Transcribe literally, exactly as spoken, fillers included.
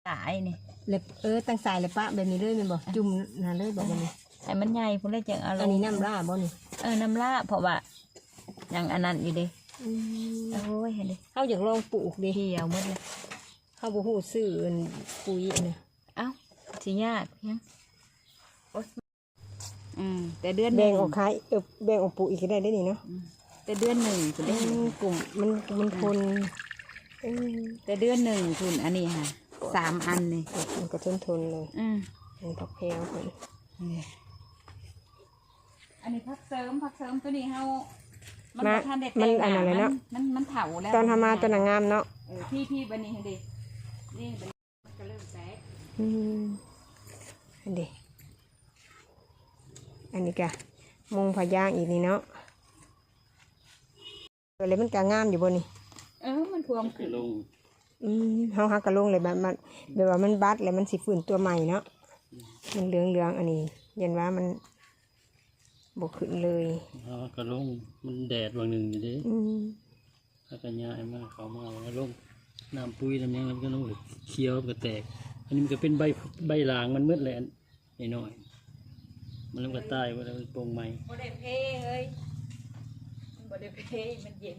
สายนี่ แล้ว เออ ตั้งสายแล้วปะแบบนี้เลยแม่นบ่ จุ่มนั่นเลยบ่ บัดนี้ ให้มันใหญ่พุ้นแล้วจั่งเอาลง อันนี้น้ำหล้าบ่นี่ เออ น้ำหล้า เพราะว่ายังอันนั้นอยู่เด้ อืม โอ้ย เห็นดิ เฮาอยากลองปลูกเด้ เขียวหมดเลย เฮาบ่ฮู้ซื้ออันปุ๋ยนะ เอ้า สิยากหยัง โอ๊ย อืม แต่เดือนหนึ่ง แบ่งออกขาย เออ แบ่งออกปลูกอีกก็ได้เด้นี่เนาะ อืม แต่เดือนหนึ่งพุ้นเด้ อืม กลุ่มมัน มันทน เออ แต่เดือนหนึ่งพุ้น อันนี้ค่ะ สามอันนี่ มันก็ทนทนเลย อืม อันนี้ผักแพรวเพิ่น นี่ อันนี้ผักเสริม ผักเสริมตัวนี้เฮา มัน มา บ่ทันได้ มัน แต่ง อันนั้นเลยเนาะ มัน มัน มันเฒ่าแล้ว ตอนเฮามาตัวนั้นงามเนาะ เออ พี่ พี่ บัดนี้หั่นเด้ นี่บัดนี้มันก็เริ่มแตก อืม อันเด้ อันนี้ก็มุงผ้ายางอีกนี่เนาะ แล้วมันก็งามอยู่บ่นี่ เออ มันท่วมขึ้น ลง อืม เฮาหากะลงเลย แบบมัน แบบว่ามันบัดแล้วมันสิฟื้นตัวใหม่เนาะ มันเหลืองๆ อันนี้ ยันว่ามันบ่ขึ้นเลย เฮากะลง มันแดดบางหนึ่งอยู่เด้ อืม ถ้ากันย้ายมา เขามาแล้วลง น้ำปุ๋ยน้ำหยัง แล้วมันก็ลงเขียว มันก็แตก อันนี้มันก็เป็นใบ ใบหลางมันหมดแหละ น้อยๆ มันก็ตายไปแล้ว มันปลงใหม่ บ่ได้เพเฮ้ย มันบ่ได้เพ มันเย็น